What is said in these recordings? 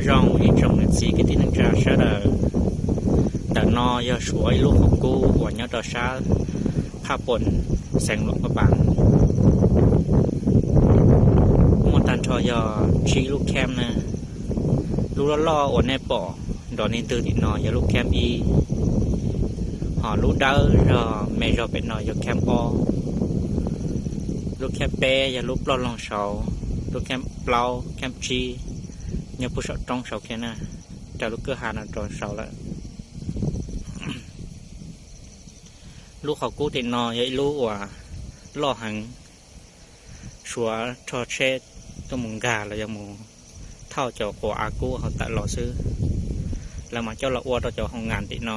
Zoo ib tsoom niam txiv kwv tij neej tsa sawv daws, ntawm no yog Suav ib lub qhov kub uas nyob rau sab Phaj Poos, xeev Luam Phaj Npas. Muaj tag nrho yog tsib lub camp na. Lub loj loj uas nej pom nrov ntws tim no yog lub camp ib, ho lub dawb zog me zog pem no yog camp ob, lub camp peb yog lub ploj loog saud, lub camp plaub, camp tsib nyob puag saum roob saud kiag na, raws lub kwj ha no rau saud lawm. Lub qhov kub tim no yog ib lub uas loj heev, Suav rho tsheb tuaj mus nkag los yog mus thauj cov quav av kub hauv tawm los xwb, lawv mam coj los ua rau cov hoo nkas tim no.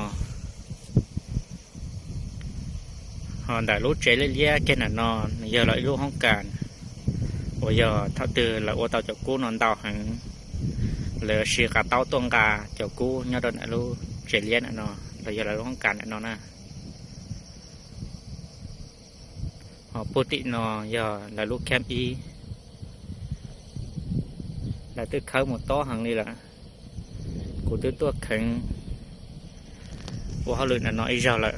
Ho ntawm lub tsev liab liab kiag ntawm no, nws yog lawv ib lub hoob kas uas yog thaum twg lawv ua tau cov kub no ntau heev, lawv siv qav taub tuaj nqa cov kub nyob rau ntawm lub tsev liab ntawm no, los yog lawv lub hoob kas ntawm no na. Ho puag tim no yog lawv lub camp ib, lawv twb khawb mus tob heev li lawm. Kuv twb tuaj kheev ua hauj lwm ntawm no ib zaug lawm,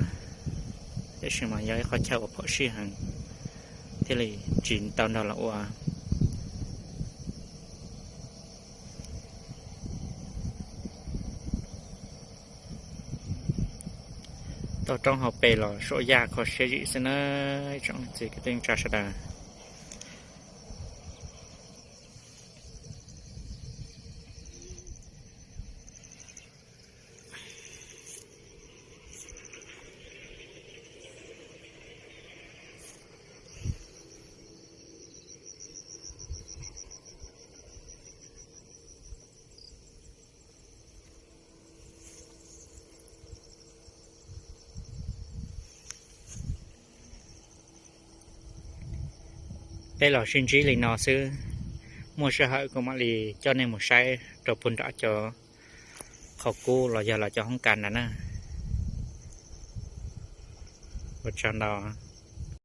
tiam sis mas yog ib qhov chaw uas phom sij heev, thiaj li tsis tau nrog lawv ua. Toj roob hauv pes los suab yaj kho siab zim xwb na, tsoom niam txiv kwv tij neej tsa sawv daws. Peb los sib ntsib li no xwb, muaj sij hawm kuv mam li coj nej mus saib rau puag nram cov qhov kub los yog lawv cov hoob kas ntawd na. Ua tsaug ntau.